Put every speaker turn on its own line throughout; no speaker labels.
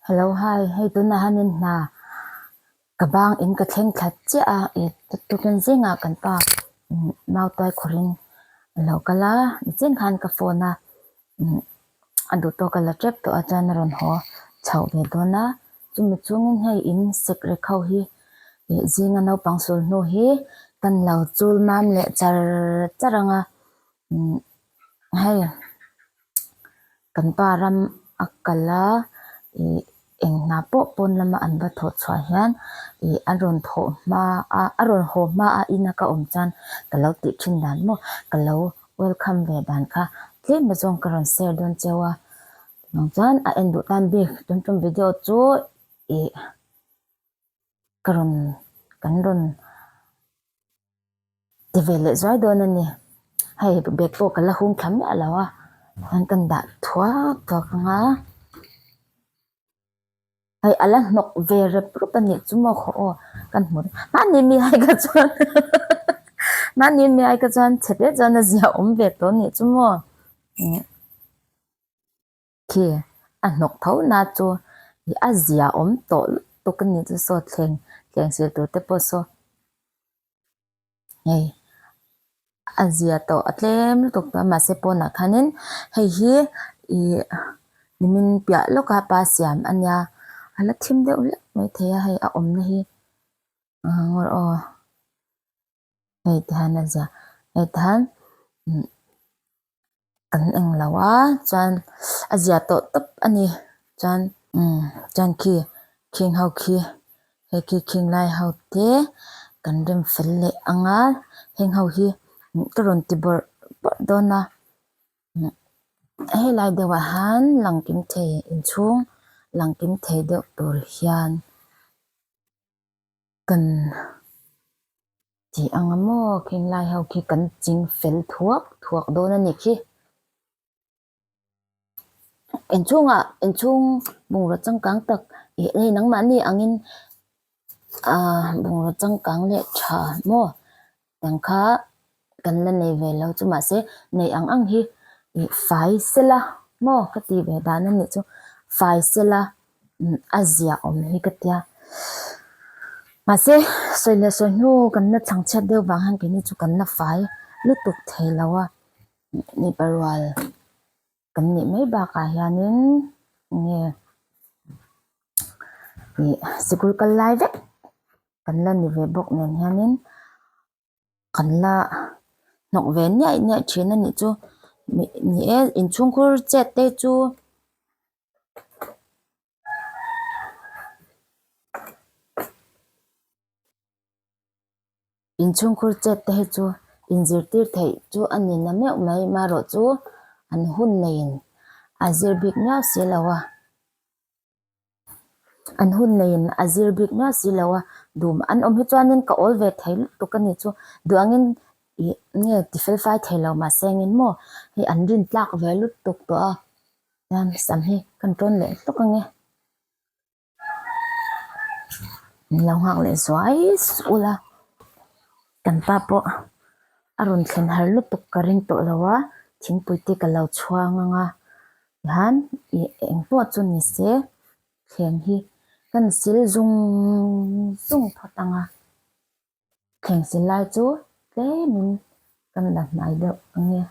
Hello hi hei tunah hianin hna ka bang in ka thleng thla chiah a ih tukin zingah kan pa mau tuai khawrh in a lo kal a nichin khan ka phone a a duh tawk a la tep tawh a chuan a rawn haw chhoh ve dawn a chumi chungin hei in sek rek ho hi ih zinga naupang sul hnu hi kan lo chul mam leh char char ang a hei. Kan pa ram a kal a ih eng hna pawh pawn lama an va thawh chhuah hian ih a rawn thawh hma a a rawn haw hma a ina ka awm chuan ka lo tih thin dan maw ka lo welcome ve dan kha tlem azawng ka rawn share dawn cheu a chuvang chuan a en duh tan bik tum tum video chu ih ka rawn kan rawn. Ti ve leh zuai dawn a ni. Hei bag pawh ka la hung thla miah lo a, chuan kan dah thuak thuak ang a. Hei a la hnawk ve rep rup a nih chu maw khaw aw kan hmu mahni mi ai kha chuan mahni mi ai kha chuan chhe te chuan a zia awm ve tawh a nih chu maw. Khi a hnawk tho na chu ih a zia awm tawh lutuk a nih chu saw thleng thleng sil tur te pawh saw hei a zia tawh a tlem lutuk tawh a mahse pawnah khanin hei hi ih nimin piah lawka pa siam a nia a la thim deuh hlek maithei a hei a awmna hi aw. Hei ti hian a ziah hei ti hian kan eng lo a chuan a ziah tawh tawp a ni chuan umm chuan khi khing ho khi hei khi khing lai ho te kan rem fel leh ang a heng ho hi ka rawn ti bawrh bawrh dawn a helai deuh ah hian lang kim thei inchhung lang kim thei deuh tur hian. Kan tih ang a maw khing lai ho khi kan ching fel thuak thuak dawn a ni khi. Inchhungah inchhung bungraw changkang tak ih hei nangmahni angin ahh bungraw changkang leh tha maw tiang kha kan la nei ve lo chu mahse nei ang ang hi ih fai sela maw ka tih ve dan a nih chu fai sela a zia awm hi ka tia mahse sawi leh sawi hnu kan la chhang chhiat deuh vang hian keini chu kan la fai lutuk thei lo a mipa rual kan nih mai bakah hianin enge ih sikul kal lai vek kan la ni ve bawk nen hianin. Kan la hnawk ve niaih niaih thin a nih chu ni e inchhungkhur chet te chu inchhungkhur chet te hi chu inzirtir theih chu a ni na meuh mai marawh chu an hun neiin a zir bik miau si lo a. An hun neiin a zir bik miau si lo a, dum an awm hi chuanin ka awl ve thei lutuk a ni chu duh angin ih nge ti fel fai thei lo mahse engin maw hei an rin tlak ve lutuk tawh a chuan sam hi kan tawn leh hlawk ang e. Min lo nghak leh zuai suh ula kan pa pawh a rawn thlen har lutuk ka ring tawh lo a thingpui te ka lo chhuang ang a. Tihian ih eng pawh chu ni se thleng hi kan sil zung zung phawt ang a, thleng sil lai chu tlemin kan la hnai deuh ang e.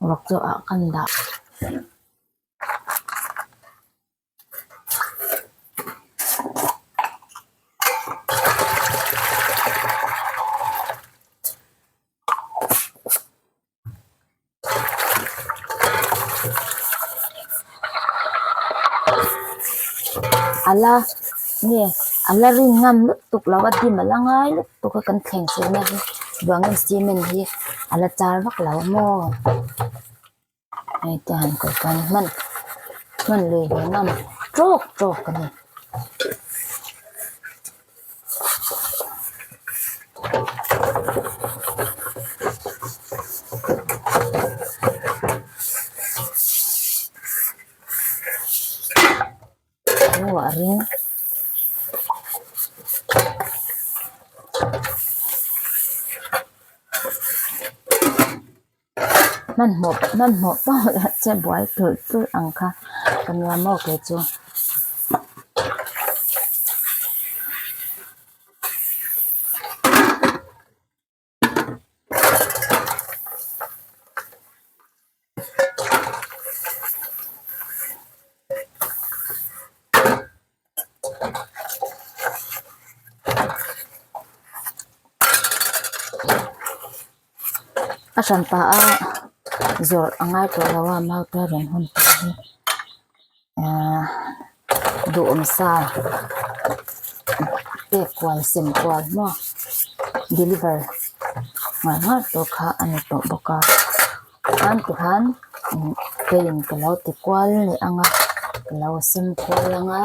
Vawk chu ah kan dah. A la nge a la rin ngam lutuk lo a dim a la ngai lutuk a kan thleng silna hi vangin cement hi a la char vak lo maw hei te han kawr chuan hman hman lui ve ngam tawk tawk a ni. hnuah a ring. Hmanhmawh hmanhmawh pauh leh che buai tulh tulh ang kha ka nia maw kei chu. A hran pah a zawrh a ngai tawh lo a mau te rawn hun tawh hi ahh duhawm sa pek kual sem kual maw deliver nghal nghal tur kha a ni tawh bawk a chuan tikhan paint ka lo ti kual leh ang a ka lo sem kual ang a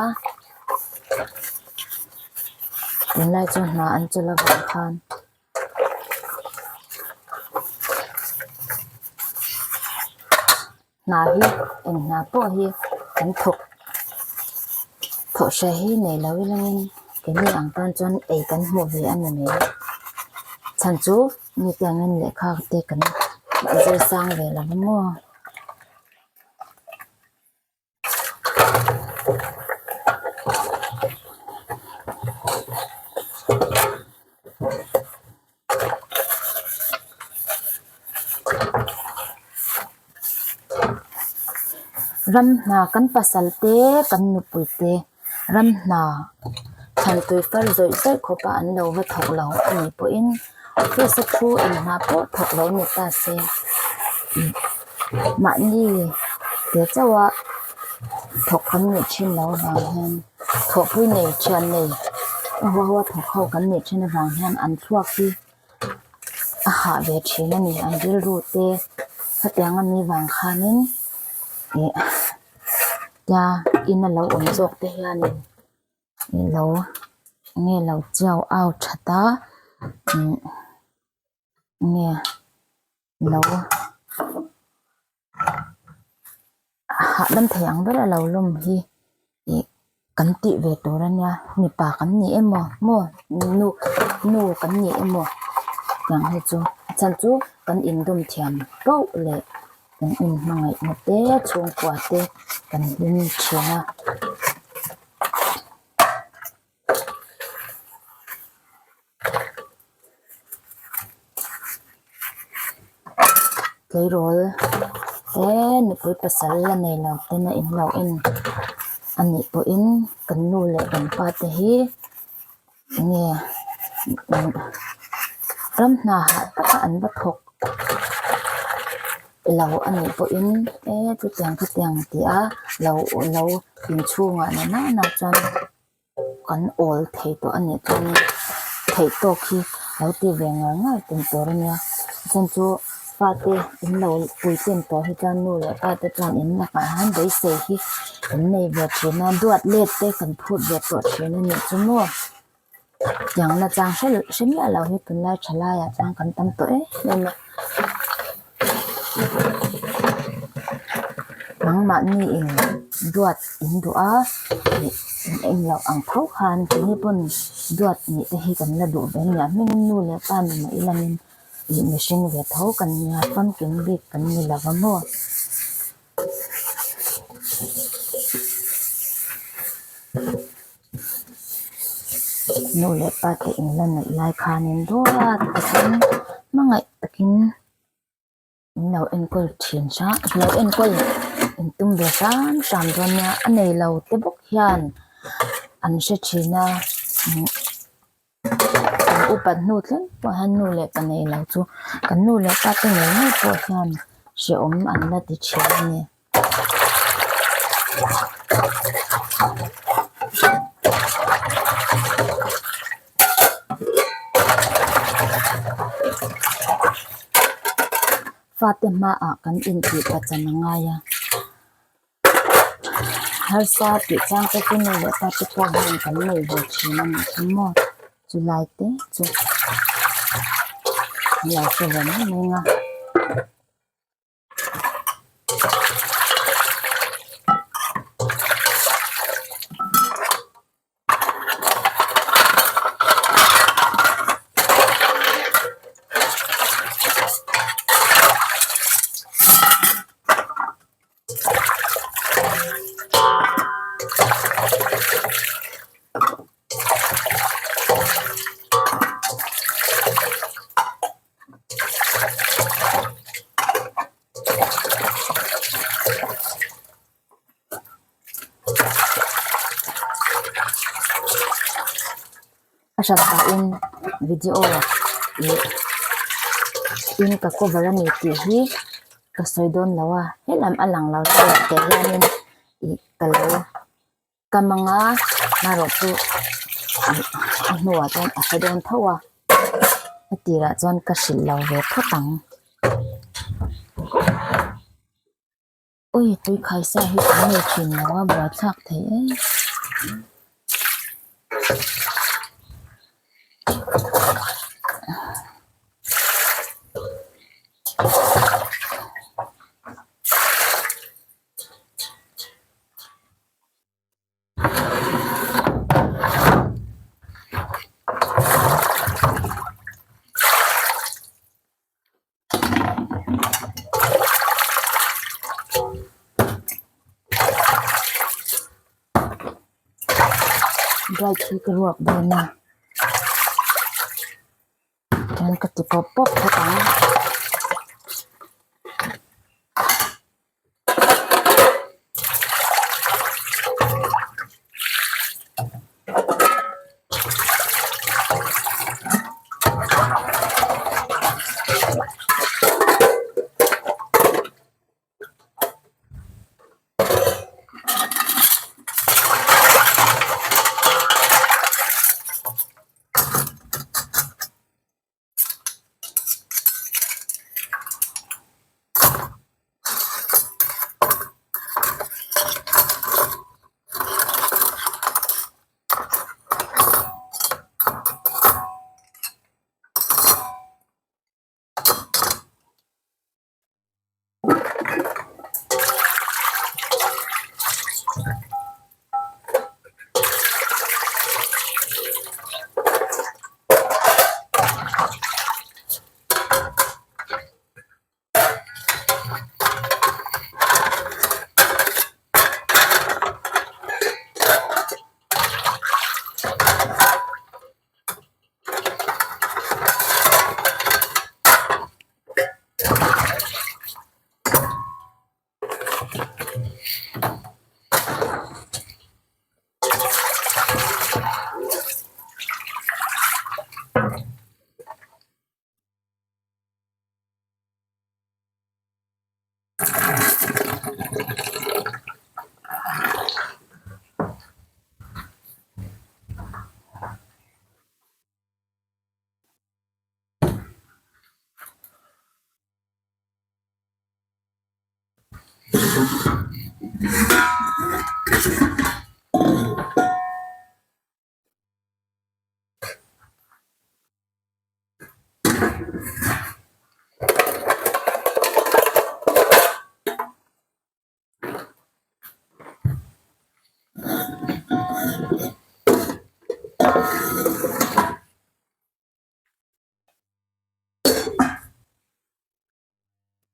tunlai chu hna an chawlh avang khan. Hna hi eng hna pawh hi kan thawk thawh hre hi nei lo ilangin keini ang tan chuan ei kan hmuh ve a ni mai chhan chu mite angin lehkha te kan zir sang ve lo va maw. Ram hna kan pasal te kan nupui te ram hna thlan tui far zawih zawih khawp a an lo va thawk lo a nih pawhin office a thu eng hna pawh thawk lo ni ta se mahni te chauh a thawk kan nih thin loh avang hian thawhpui nei thian nei a huai huai thawk ho kan nih thin avang hian an thluak hi a hah ve thin a ni an rilru te hetiang a nih vang khanin ih tia in a lo awm zawk te hianin ih lo nge lo chiau au that a ih nge lo hahdam thei ang ber a lo lawm hi ih kan tih ve tur a nia mipa kan ni emaw maw nu nu kan ni emaw tiang hi chu a chhan chu kan indawm thiam pauh leh kan inhmangaihna te chhungkua te kan hlim thin a. Tleirawl te nupui pasal la nei lo ten a in lo en a nih pawhin kan nu leh kan pa te hi enge ram hna hah taka an va thawk lo a nih pawhin e chutiang khatiang tih a lo lo inchhungah na nana chuan. Kan awl thei tawh a nih chuanin theih tawk hi lo ti ve ngar ngar tum tur a nia chhan chu fate in lo puitlin tawh hi chuan nu leh pa te chuan in lakah hian beisei hi kan nei ve thin a duat let te kan phut ve tawh thin a nih chu maw tiang na chang hre hre miah lo hi tunlai tha laiah chuan kan tam tawh em em a nangmahni in duat in duh a ih eng loh ang tho khan keini pawn duat nih te hi kan la duh ve ania hming nu leh pa ni mah ilangin ih mihring ve tho kan nia famkim bik kan ni lo va maw. Nu leh pa te in la neih lai khanin duat takin hmangaih takin in lo enkawl thin hram lo enkawl in tum ve hram hram dawn nia a nei lo te bawk hian an hre thin a kan upat hnu thleng pawh hian nu leh pa nei lo chu kan nu leh pa te ngei ngei pawh hian hrehawm an la ti thin a ni. Fate hmaah kan intih pachan a ngai a harsa tih chang te chu nu leh pa te pawh hian kan nei ve thin a nih chu maw chulai te chu an lo hre ve mai mai ang a. A hran pahin video leh in ka cover a ni tih hi ka sawi dawn lo a helam a lang lo tawk te hianin ih ka lo kam anga marawh chu a hnuah chuan a hre dawn tho a a tirah chuan ka hrilh lo ve phawt ang. Ui tui khai sa hi an nei thin lo a buaithlak thei em. Bright hi ka ruak dawn a chuan ka ti pawp pawp phawt ang.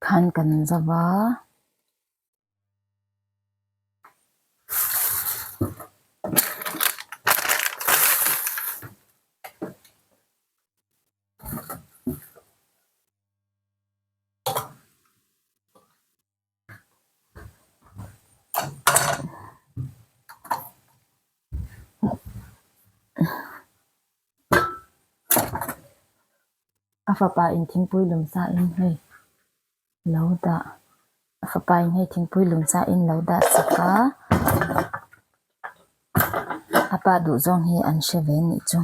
Khan kan zo va. A fapa in thingpui lum sa in hei lo dah a fapa in hei thingpui lum sa in lo dah chak a a pa duh zawng hi an hre ve anih chu.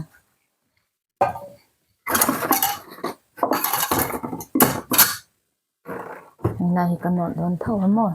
Helai hi ka nawlh dawn tho a maw.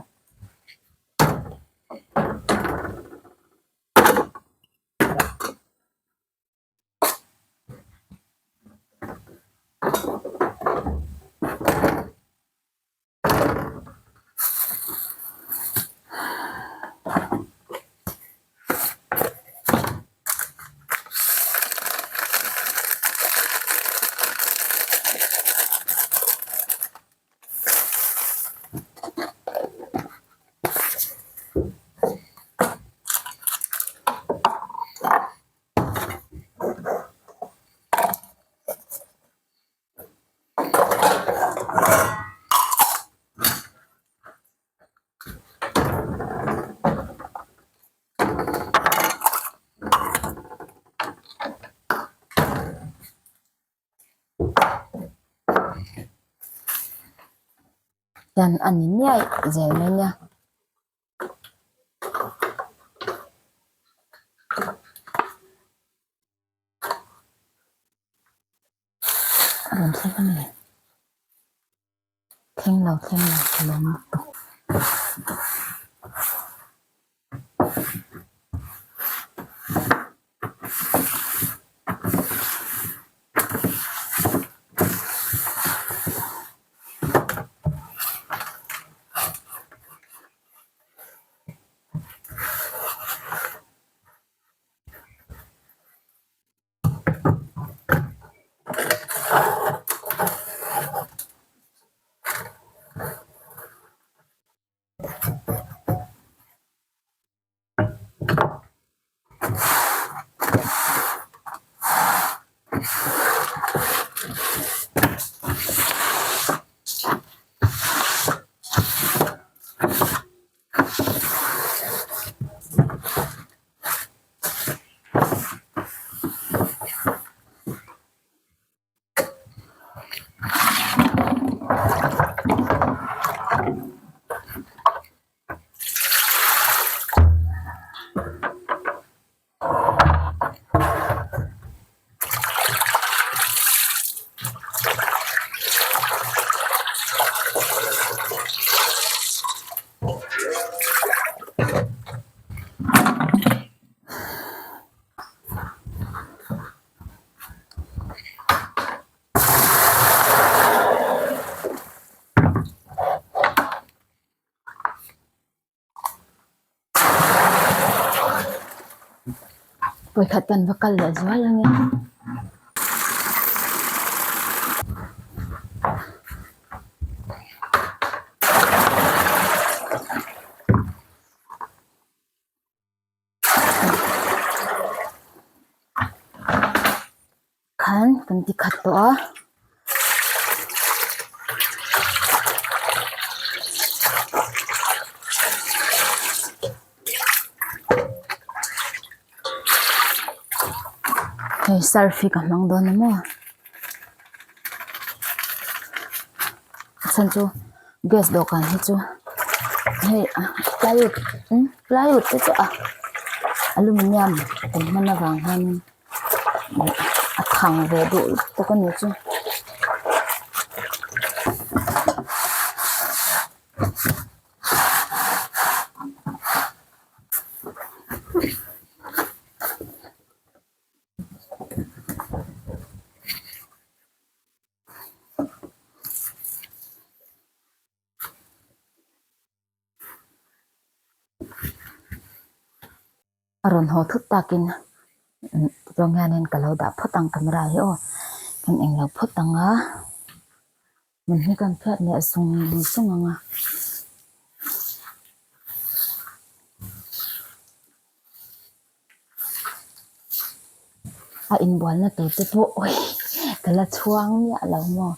hian a ni nuaih zel mai nia. A rawn thleng a ni. Thleng lo thleng lo ka lawm lutuk. Vawikhat kan va kal leh zual ang e. Khan kan ti khat tawh a. Hei surf hi ka hmang dawn a maw a chhan chu gas dawhkan hi chu hei plywood plywood te chu a aluminium kan hman avang hianin a thang ve duh lutuk a ni chu. A rawn haw thut takin tichuan hianin ka lo dah phawt ang camera hi aw kan englo phawt ang a hmun hi kan phiat leh zung zung ang a. A inbualna tur te pawh ui ka la chhuang miah lo maw.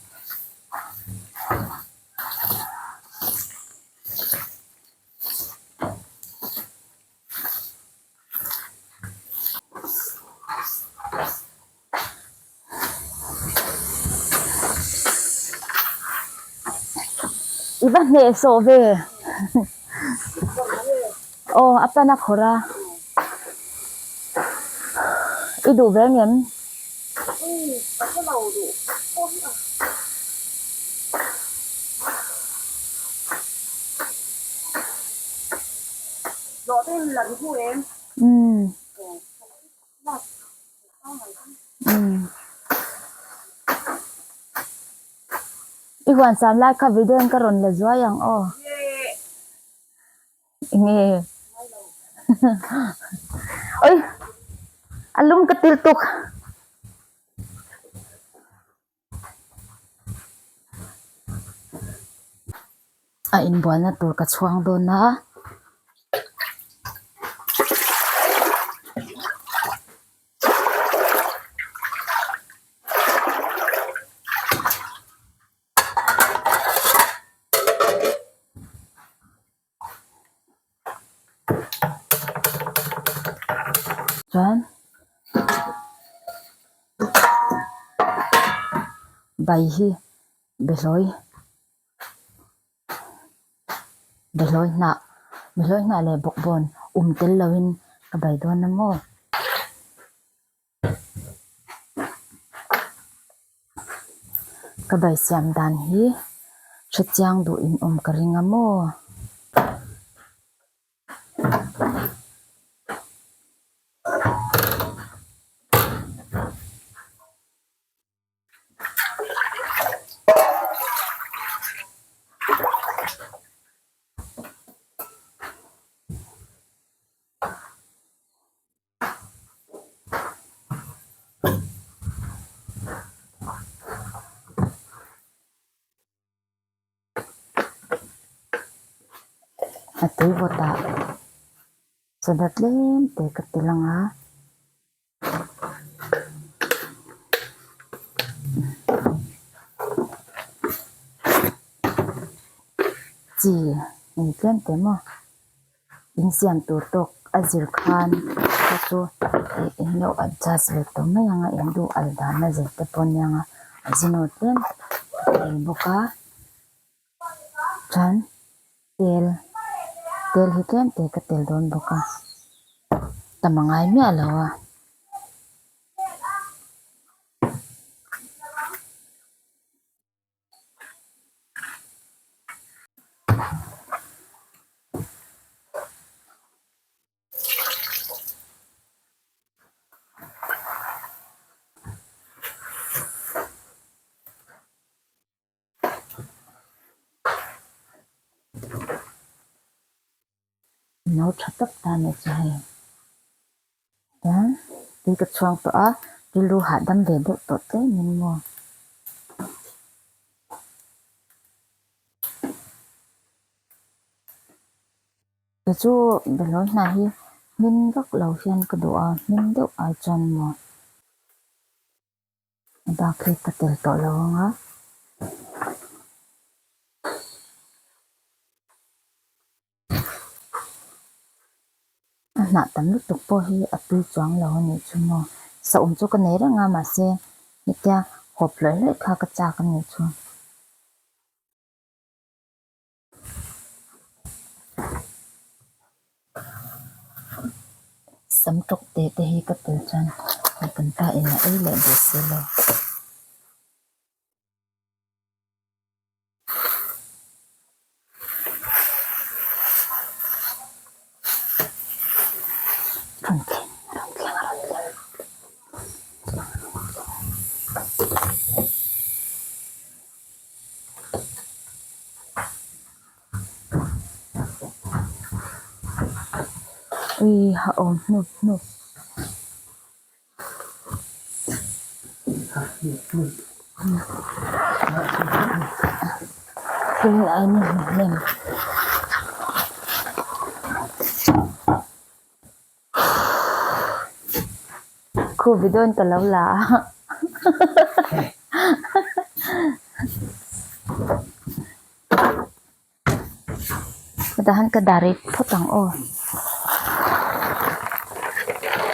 I va hnehsawh ve aw a pan a khawrh a i duh ve ngem? Umm umm i huan sam lai kha video in ka rawn la zuai ang aw enge oi a lum ka til tuk. A inbualna tur ka chhuang dawn a. Chuan bai hi behlawi. Behlawi hnah, behlawi hnah leh bawkbawn um tel loin ka bai dawn a maw? Ka bai siam dan hi hrechiang duh in awm ka ring a maw? A tui vawtah soda tlem te ka ti lang a. Chi eng tlem te maw insiam tur tawk a zir khan te chu ih eng lo adjust ve tawh mai ang a eng duh al dan a zir te pawh ania nga a zino tlem a tel bawk a chuan tel tel hi tlem te ka tel dawn bawk a tam a ngai miah lo a. No tha tak ta nih chu hei chuan tui ka chhuang tawh a rilru hahdam ve deuh tawh tlem in maw. Kei chu behlawi hna hi hmin vak lo hian ka duh a hmin deuh ai chuan maw. A bak hi ka tel tawh lo ang a. A hnah tam lutuk pawh hi a tui chuang lo a nih chu maw. Saum chu ka nei reng a mahse hetia hawp hlawih hlawih kha ka chak a nih chu. Sam tawk te te hi ka tel chuan kan pa in a ei leh duh si lo. Rawn thleng rawn thleng rawn thleng. Ui ha awm hnup hnup. Thil ai ni hmu hnem. Khu video in ka lo la a. Hetah hian ka dah rih phawt ang aw.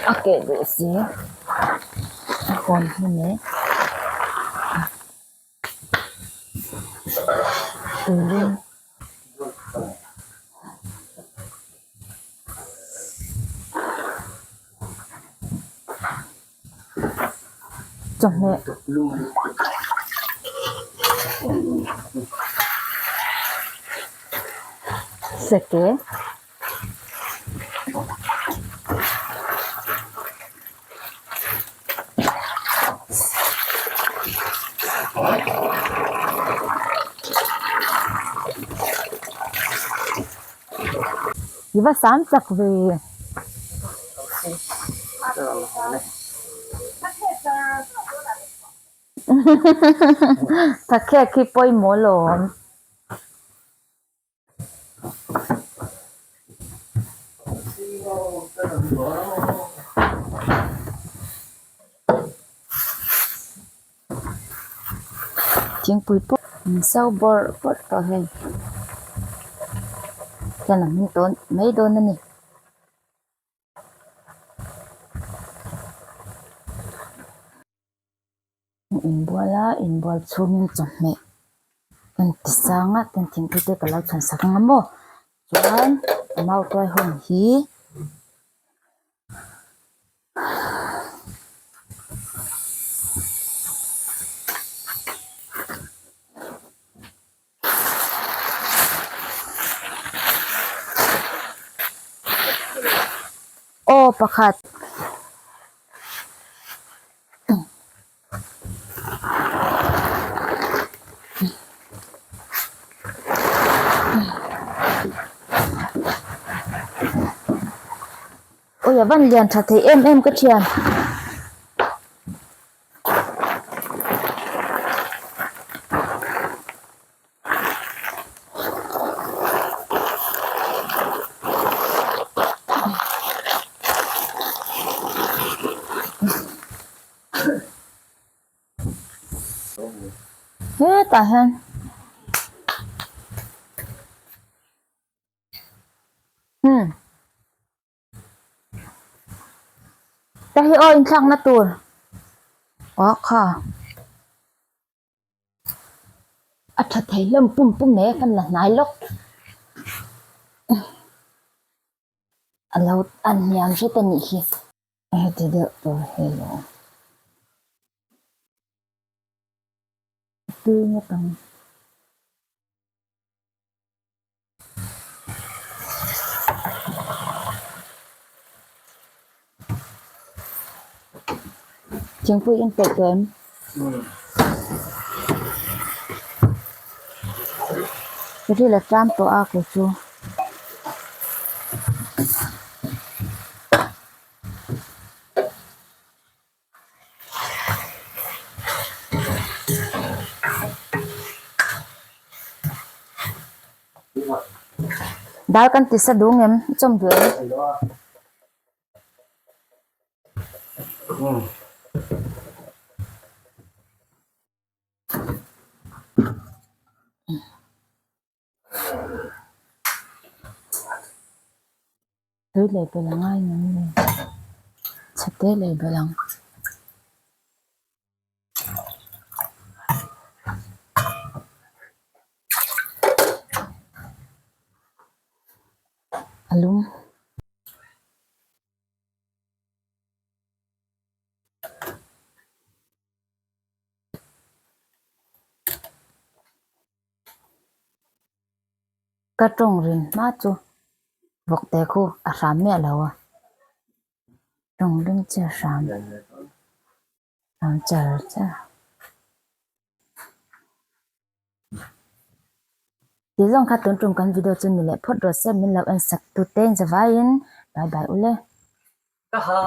A keh duh si a hawn hmun e. Tuilum. Chawhmeh seke I va sam chak ve. Thakhek hi pawimawh lawm. Thingpui pawh an so bawrh bawrh tawh hei chuan a hming tawn mai dawn a ni. Inbual a inbual chhungin chawhmeh kan ti sang a tin thingpui te ka lo chhawn sak ang a maw. Chuan a mautuai hawn hi Aw pakhat. Awi a van lian tha thei em em ka thian. Hetah hian umm ta hi aw inthlakna tur ah kha. A tha thei hlawm pum pum mai a kan la hnai lawk a lo a hniam hret a nih hi heti deuh tur hi lo tui ngawt ang. Thingpui in peih tawh em? Ka ril a tlam tawh a kei chu. Dal kan ti sa duh ngem i chawm duh em? Tui leh belh a ngai ngem ni? Chhete leh belh ang. A lum. Ka tawng rin hma chu vawk te khu a hram miah lo a, tawng ring chi a hram hram char char. Tih zawng kha tun tum kan video chu ni leh phawt rawh se min lo en sak tu te in zavaiin bye bye ule.
Ka ha.